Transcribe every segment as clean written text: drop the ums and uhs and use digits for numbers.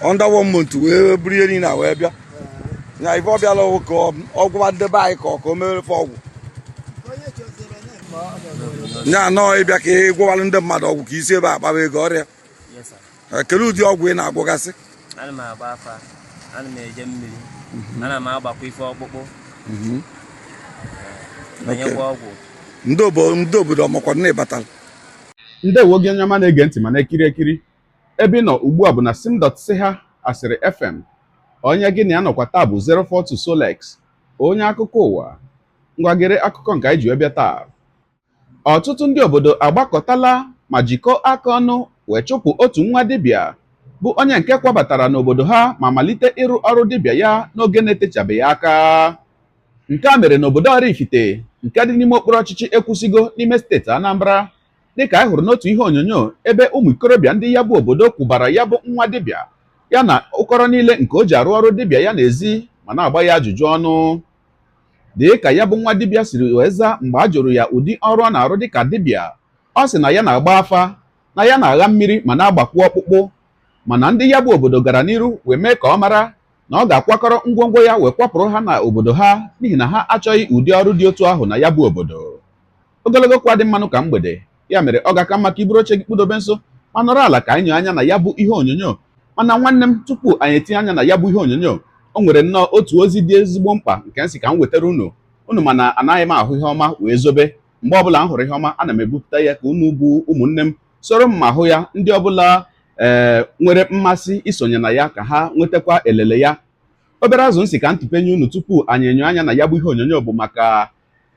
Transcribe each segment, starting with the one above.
Under one month wee buru ihe niile a wee bịa na ife ọ bịala ka ọ gwụwa ndebe anyị ka o mere fe ọgwụ nya anọ ịbịa ka ị gwọwalụ ndị mmadụ ọgwụ ka isi ebe a kpawa ego ọrịa. Yes, sir. Kedu ụdị ọgwụ ị na-agwọgasị? Ana m agba afa, ana m eje mmiri, ana m agbakwa ife ọkpụkpụ, enyekwa ọgwụ. Ndị obodo ọmakwa na ịbatara? Ndewo gị, onye ọma na-ege ntị ma na-ekiri ekiri. Ebe ị nọ ugbu a bụ na sim.si ha asịrị FM. Onye gị na ya nọkwa taa bụ 042 Solex, onye akụkọ ụwa. Ngwagere akụkọ nke anyị ji wee bịa taa. Ọtụtụ ndị obodo agbakọtala ma jikọọ aka ọnụ wee chụpụ otu nwa dibịa bụ onye nke kwabatara n'obodo ha ma malite ịrụ ọrụ dibịa ya n'oge na-etechabeghị aka. Nke a mere n'obodo Oraifite nke dị n'ime okpuru ọchịchị Ekwusigo n'ime steeti Anambra, dịka anyị hụrụ n'otu ihe onyonyo ebe ụmụ ikorobịa ndị ya bụ obodo kwụbara ya bụ nwa dibịa ya na ụkọrọ niile nke o ji arụ ọrụ dibịa ya n'ezi ma na-agba ya ajụjụ ọnụ. Dị ka ya bụ nwa dibịa siri wee zaa mgbe a jụrụ ya ụdị ọrụ ọ na-arụ dịka dibịa, ọ sị na ya na-agba afa, na ya na-agha mmiri ma na-agbakwu ọkpụkpụ. Mana ndị ya bụ obodo gara n'iru wee mee ka ọ mara na ọ ga-akwakọrọ ngwongwo ya wee kwapụrụ ha na obodo ha, n'ihi na ha achọghị ụdị ọrụ dị otu ahụ na ya bụ obodo. Ogologo kwa dị mmanụ ka mgbede ya mere ọ ga-aka mma ka iburu oche gị kpụdobe nso ma nọrọ ala ka anyị nyoo anya na ya bụ ihe onyonyo. Mana nwanne m, tupu anyị etinye anya na ya bụ ihe onyonyo, o nwere nnọọ otu ozi dị ezigbo mkpa nke nsị ka m wetara unu. Unu mana anaghị m ahụ ihe ọma wee zobe. Mgbe ọbụla m hụrụ ihe ọma, ana m ebupụta ya ka unu bụ ụmụnne m soro m ma hụ ya. Ndị ọbụla ee nwere mmasị isonye na ya ka ha nwetakwa elele ya. Obere azụ nsị ka ntụpenye unu tupu anyị enyo anya na ya bụ ihe onyonyo bụ maka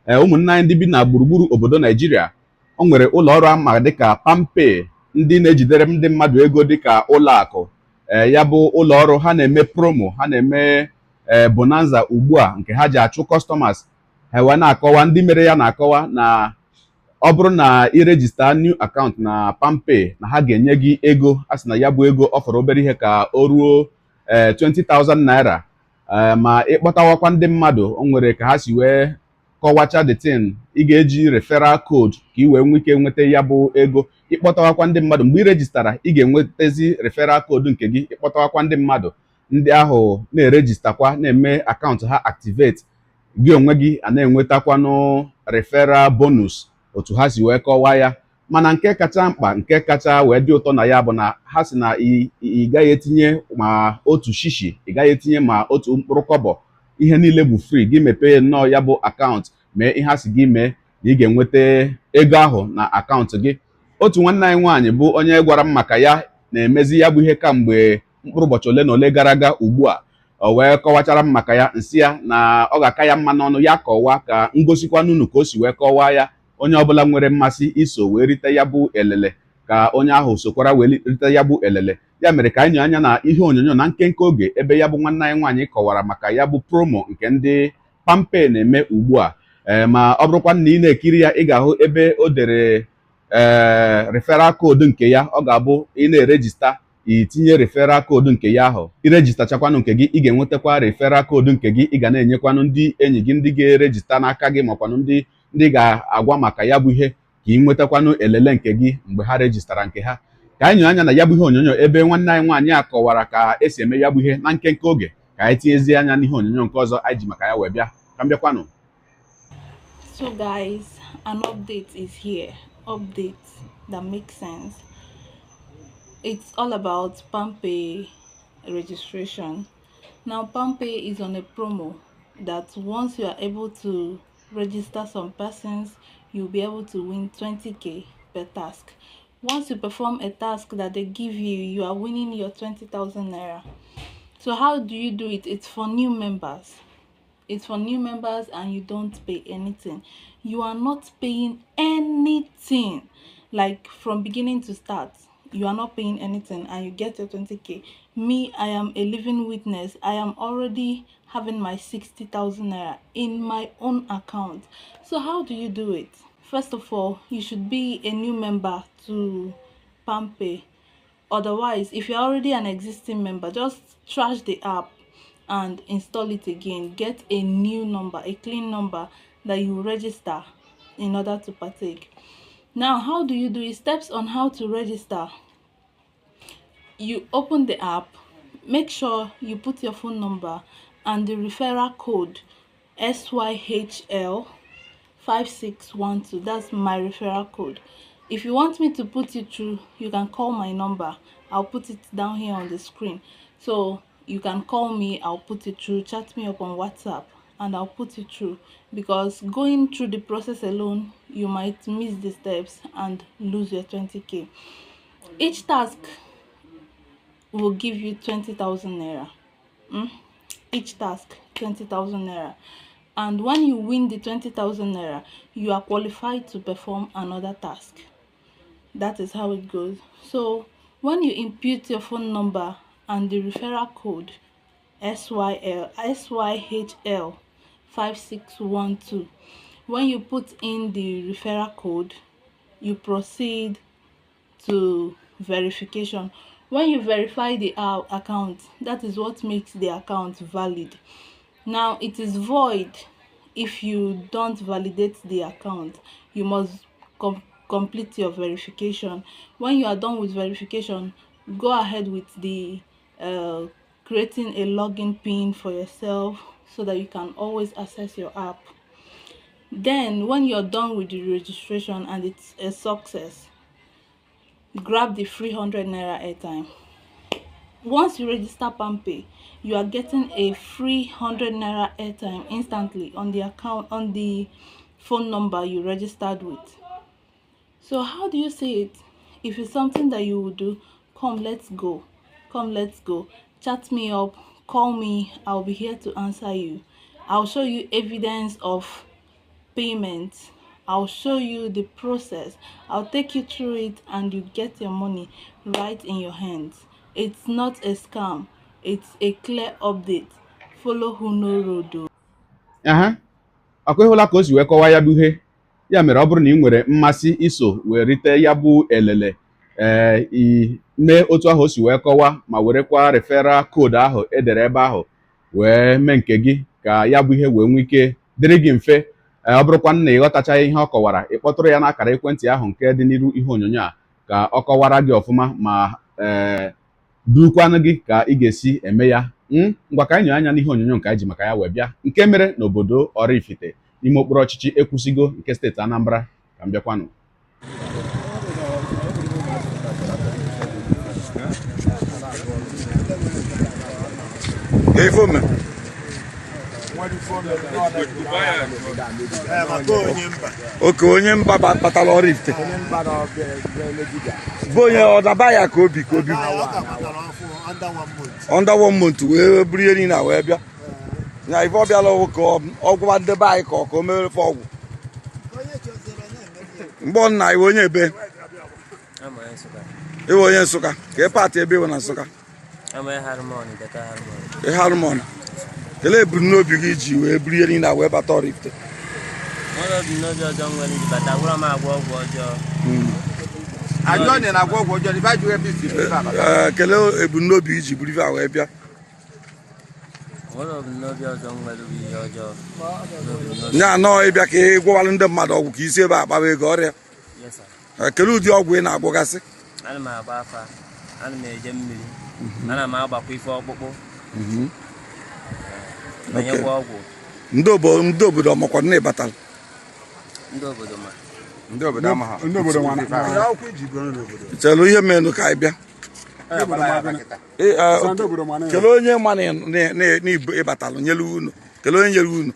ee ụmụnne anyị ndị bi na gburugburu obodo Naijiria. O nwere ụlọ ọrụ ama dịka PalmPay, ndị na-ejidere ndị mmadụ ego dịka ụlọ akụ. Ee, ya bụ ụlọ ọrụ ha na-eme promo, ha na-eme ee bonanza ugbu a nke ha ji achụ customers. Ha wee na-akọwa, ndị mere ya na-akọwa na ọ bụrụ na ị register new account na PalmPay, na ha ga-enye gị ego. A sị na ya bụ ego ọ fọrọ obere ihe ka o ruo ee 20,000 naira. Ee, ma ịkpọtawakwa ndị mmadụ, o nwere ka ha si wee kọwacha the thing. Ị ga-eji referral code ka ị wee nwee ike nweta ya bụ ego. Ịkpọtawakwa ndị mmadụ, mgbe ị rejistara, ị ga-enwetazi referral code nke gị. Ịkpọtawakwa ndị mmadụ, ndị ahụ na-eregistakwa, na-eme akaụntụ ha activate, gị onwe gị a na-enwetakwanụ referral bonus, otu ha si wee kọwaa ya. Mana nke kacha mkpa, nke kacha wee dị ụtọ na ya bụ na ha si na ị gaghị etinye ma otu shishi, ị gaghị etinye ma otu mkpụrụ kọbọ. Ihe niile bụ free. Gị mepee nnọọ ya bụ akaụntụ, mee ihe a sị gị mee, na ị ga-enweta ego ahụ na akaụntụ gị. Otu nwanne anyị nwaanyị bụ onye gwara m maka ya na-emezi ya bụ ihe kamgbe mkpụrụ ụbọchị ole na ole gara aga ugbu a. O wee kọwachara m maka ya, nsị ya na ọ ga-aka ya mma n'ọnụ ya kọwaa ka ngosikwa n'unu ka o si wee kọwaa ya. Onye ọbụla nwere mmasị iso wee rite ya bụ elele, ka onye ahụ sokwara wee rite ya bụ elele. Ya mere ka anyị nyoo anya na ihe onyonyo na nkenke oge ebe ya bụ nwanne anyị nwaanyị kọwara maka ya bụ promo nke ndị PalmPay na-eme ugbu a. Ee, ma ọ bụrụkwa na ị na-ekiri ya, ị ga-ahụ ebe o dere ee referral code nke ya. Ọ ga-abụ ị na-eregister, itinye referral code nke ya ahụ. Irejistachakwanụ nke gị, ị ga-enwetakwa referral code nke gị. Ị ga na-enyekwanụ ndị enyi gị, ndị ga-eregister n'aka gị, makwanụ ndị ga-agwa maka ya bụ ihe, ka ị nwetakwanụ elele nke gị mgbe ha rejistara nke ha. Ka anyị nyoo anya na ya bụ ihe onyonyo ebe nwanne anyị nwaanyị a kọwara ka esi eme ya bụ ihe na nkenke oge, ka anyị tinyezie anya n'ihe onyonyo nke ọzọ anyị ji maka ya wee bịa. Ka m bịakwanụ. So guys, an update is here. Update that makes sense. It's all about PalmPay registration. Now PalmPay is on a promo that once you are able to register some persons, you'll be able to win 20K per task. Once you perform a task that they give you, you are winning your 20,000 naira. So how do you do it? It's for new members. It's for new members and you don't pay anything. You are not paying anything. Like, from beginning to start, you are not paying anything and you get your 20K. Me, I am a living witness. I am already having my 60,000 naira in my own account. So how do you do it? First of all, you should be a new member to PalmPay. Otherwise, if you're already an existing member, just trash the app and install it again. Get a new number, a clean number that you register in order to partake. Now, how do you do it? Steps on how to register. You open the app. Make sure you put your phone number and the referral code SYHL 5612. That's my referral code. If you want me to put you through, you can call my number. I'll put it down here on the screen. So you can call me, I'll put it through. Chat me up on WhatsApp and I'll put it through, because going through the process alone, you might miss the steps and lose your 20k. Each task will give you 20,000 naira. Each task, 20,000 naira. And when you win the 20,000 naira, you are qualified to perform another task. That is how it goes. So when you input your phone number and the referral code SYHL 5612, when you put in the referral code, you proceed to verification. When you verify the account, that is what makes the account valid. Now, it is void if you don't validate the account. You must complete your verification. When you are done with verification, go ahead with the creating a login pin for yourself so that you can always access your app. Then when you're done with the registration and it's a success, grab the 300 naira airtime. Once you register PalmPay, you are getting a free 100 naira airtime instantly on the account, on the phone number you registered with. So how do you see it? If it's something that you will do, come, let's go. Come, let's go. Chat me up, call me, I'll be here to answer you. I'll show you evidence of payment. I'll show you the process. I'll take you through it and you get your money right in your hands. It's not a scam. It's a clear update. Follow who no road. Aha, ọkwa ịhụla ka o si wee kọwaa ya bụ ihe. Ya mere ọ bụrụ na ị nwere mmasị iso wee rite ya bụ elele, ee, i mee otu ahụ o si wee kọwaa ma werekwa referral code ahụ edere ebe ahụ wee mee nke gị, ka ya bụ ihe wee nwee ike dịrị gị mfe. Ee, ọ bụrụkwa na ị ghọtachaghị ihe ọ kọwara, ị kpọtụrụ ya n'akara ekwentị ahụ nke dị n'iru ihe onyonyo a ka ọ kọwara gị ọfụma ma ee dukwanụ gị ka ị ga-esi eme ya. Ngwa, ka anyị nyoo anya n'ihe onyonyo nke anyị ji maka ya wee bịa, nke mere n'obodo Oraifite n'ime okpuru ọchịchị Ekwusigo nke steeti Anambra. Ka m bịakwanụ. Ka ife ome. Oke onye mba batara Oraifite bụ onye ọdaba ya ka obi ka obi under one month wee buru ihe niile a wee bịa. Ya ife ọ bịala ka ọ gwụwa ndị be anyị ka ọ ka o mere fe ọgwụ mgbe ọ nna iwe onye ebe. Ama onye Nsụka. Iwe onye Nsụka ka ị paatị ebe iwe na Nsụka. Ama onye Harmony, Beta Harmony. Ị Harmony. Kelee ebumnobi gị iji wee buru ihe niile a wee bata Oraifite? Nwere obi n'obi ọjọọ m nwere iji bata gwụrụ m agwọ ọgwụ ọjọọ. Ajọ na-agwọ ọgwụ ọjọọ ife ajụghị ebe isi ebe abata. Ee, kelee ebumnobi iji buru ife a wee bịa. Nwere obi n'obi ọzọ m nwere bụ ihe ọjọọ. N'obi n'obi. Nya anọ ịbịa ka ị gwọwalụ ndị mmadụ ọgwụ ka isi ebe a kpawa ego ọrịa. Yes, sir. Ee, kelee ụdị ọgwụ ị na-agwọgasị? Ana m agba afa, ana m eje mmiri, ana m agbakwa ife ọkpụkpụ, enyekwa ọgwụ. Ndị obodo ọmakwa na ịbatara? Ndị obodo ma. Ndị obodo amaghị. Ndị obodo nwa. Akwụkwọ iji bụrụ n'obodo. Chelụ ihe menụ ka anyị bịa. Ee, ee, Ndị obodo ma na ya. Kelee onye ma na ịbatalụ nyelu unu? Kelee onye nyere unu?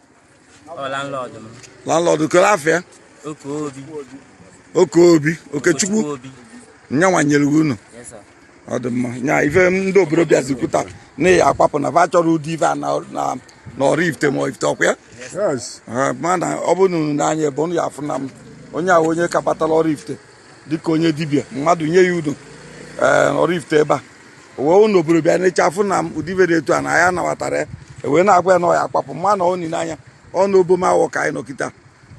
Ọ landlord m. Landlord, kelee afọ ya? Oke Obi. Oke Obi Okechukwu. Obi. Nyanwa nyere unu? Yes, sir. Ọ dị mma. Nya ife ndị obodo bịazikwuta na ya akwapụ na fa chọrọ ụdị ife a na Oraifite ma ifite ọkwa ya. Yes. Ee, mana ọ bụrụ na unu n'anya ebe unu ya afụ na m onye ahụ onye ka batara Oraifite dịka onye dibịa mmadụ nye ya udo, ee, Oraifite ebe a wee unu obodo bịa necha afụ na m ụdị ife dị etu a na ya nabatara ya, ewee na-agwa ya na ọ ya akwapụ mma na ọ n'anya ọ na obomawọ ka anyị nọ kịta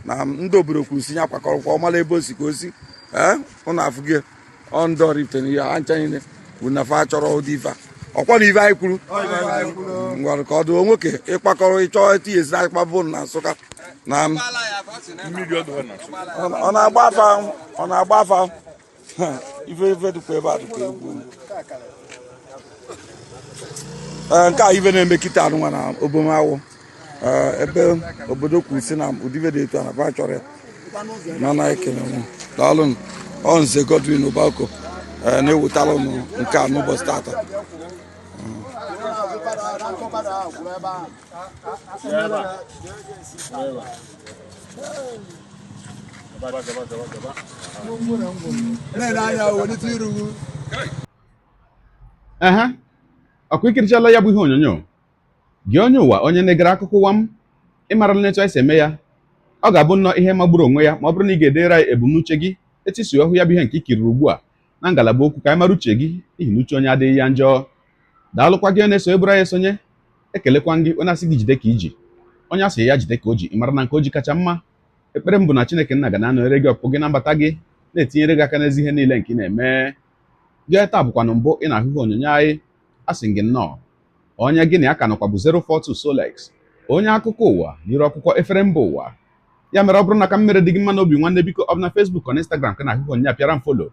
na ndị obodo kwuru si ya kwakọrọkwa ọ mara ebe o si ka o si. Ee, ụnụ afụgo ọ ndị Oraifite na ihe ha ncha niile bụ na fa chọrọ ụdị ife a ọkwa na ife anyị kwuru ngwara ka ọ dị nwoke ịkpakọrọ ịchọ etinye esi akpa bụ na Nsụka na ọ na-agba afa, ọ na-agba afa. Ha, ife ife dịkwa ebe a dịkwa egwu. Ee, nke a ive na-eme kịta anụnwa na Obomawụ. Ee, ebe obodo kwuru si na ụdị ive dị etu a na fa chọrọ ya mana ekele m. Daalụ. Ọ Nze Godwin Ụbako, ee, na-ewetara ụnụ nke a n'ụbọchị tata. Ehe, ọkwa ikirichala ya bụ ihe onyonyo gị, onye ụwa, onye na-egere akụkọ ụwa m. Ịmarala n'etu anyị si eme ya. Ọ ga-abụ nnọọ ihe magburu onwe ya ma ọ bụrụ na ị ga-edere anyị ebumnuche gị etu isi ọhụ ya bụ ihe nke ikiriri ugbu a na ngalaba okwu, ka anyị mara uche gị, n'ihi na uche onye adịghị ya njọ. Daalụkwa gị onye na-eso eburu anyị esonye. Ekelekwa gị onye asị gị jide ka iji, onye asị ya jide ka o ji. Ị mara na nke o ji kacha mma. Ekpere m bụ na Chineke nna ga na-anọnyere gị, ọpụpụ gị na mbata gị, na-etinyere gị aka n'ezi ihe niile nke ị na-eme. Gị taa bụkwanụ mbụ ị na-ahụ ihe onyonyo anyị, asị gị nnọọ. Onye gị na ya ka nọkwa bụ 042 Solex, onye akụkọ ụwa n'iru akwụkwọ efere mba ụwa. Ya mere, ọ bụrụ na ka mmere dị gị mma n'obi, nwanne, biko, ọ bụ na Facebook ọ na Instagram ka na-ahụ ihe onyonyo a, pịara m follow.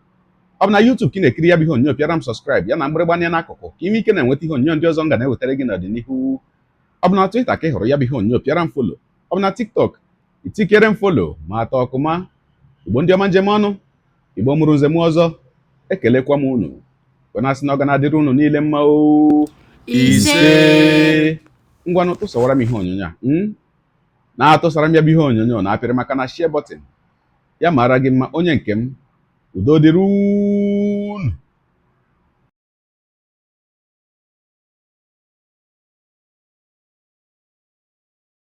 Ọ bụ na YouTube ka ị na-ekiri ya bụ ihe onyonyo, pịara m subscribe ya na mgbịrịgba anya n'akụkụ, ka ime ike na-enweta ihe onyonyo ndị ọzọ m ga na-ewetara gị n'ọdịnihu. Ọ bụ na Twitter ka ị hụrụ ya bụ ihe onyonyo, pịara m follow. Ọ bụ na TikTok, itikere m follow ma atọ ọkụma. Igbo ndị ọma, njem ọnụ, Igbo mụrụ nze m ọzọ, ekelekwa m unu. Wee na-asị na ọ ga na-adịrị unu niile mma o. Ise. Ngwanụ, tụsawara m ihe onyonyo a, Na-atụsara m ya bụ ihe onyonyo na-apịrị maka na share button ya. Mara gị mma, onye nke m. Udo dịrị unu.